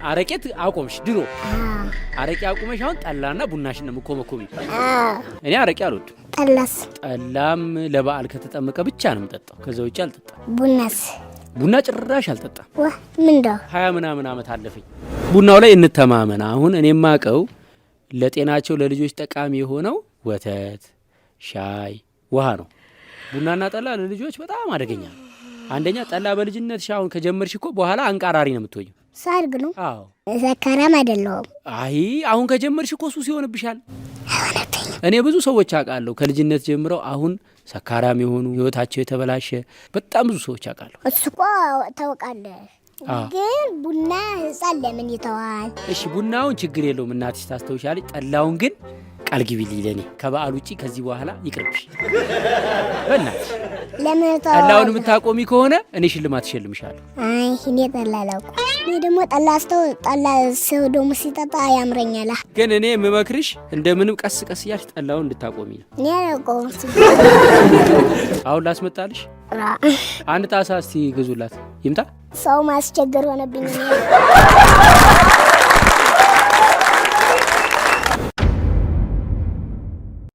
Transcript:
አረቄት አቆምሽ ድሮ? አረቄ አቁመሽ አሁን ጠላና ቡናሽን ነው የምትኮመኮሚው። እኔ አረቄ አልወድም። ጠላስ? ጠላም ለበዓል ከተጠመቀ ብቻ ነው የምጠጣው። ከዛ ውጭ አልጠጣም። ቡናስ? ቡና ጭራሽ አልጠጣም። ዋ፣ ምንድነው? 20 ምናምን ዓመት አለፈኝ። ቡናው ላይ እንተማመን። አሁን እኔ የማውቀው ለጤናቸው ለልጆች ጠቃሚ የሆነው ወተት፣ ሻይ፣ ውሃ ነው። ቡናና ጠላ ለልጆች በጣም አደገኛ ነው። አንደኛ ጠላ በልጅነት አሁን ከጀመርሽ እኮ በኋላ አንቃራሪ ነው የምትሆኝው። ሳድግ ነው። አዎ። ሰካራም አይደለሁም። አይ፣ አሁን ከጀመርሽ እኮ ሱስ ይሆንብሻል። አይሆንብኝም። እኔ ብዙ ሰዎች አውቃለሁ ከልጅነት ጀምረው አሁን ሰካራም የሆኑ፣ ህይወታቸው የተበላሸ በጣም ብዙ ሰዎች አውቃለሁ። እሱ እኮ ታውቃለህ። ግን ቡና ህፃን ለምን ይተዋል? እሺ፣ ቡናውን ችግር የለውም፣ እናትሽ ታስታውሻለች። ጠላውን ግን ቃል ግቢልኝ ለኔ፣ ከበዓል ውጪ ከዚህ በኋላ ይቅርብሽ በእናትሽ። ለምን ጠላውን እተዋለሁ? የምታቆሚ ከሆነ እኔ ሽልማት እሸልምሻለሁ። አይ፣ እኔ ጠላ አላውቅም። እኔ ደግሞ ጠላ ስተው ጠላ ሰው ደግሞ ሲጠጣ ያምረኛል። ግን እኔ የምመክርሽ እንደምንም ቀስ ቀስ እያልሽ ጠላውን እንድታቆሚ ነው። እኔ አላውቀውም። አሁን ላስመጣልሽ? ራ አንድ ጣሳ እስቲ ግዙላት ይምጣ። ሰው ማስቸገር ሆነብኝ። እኔ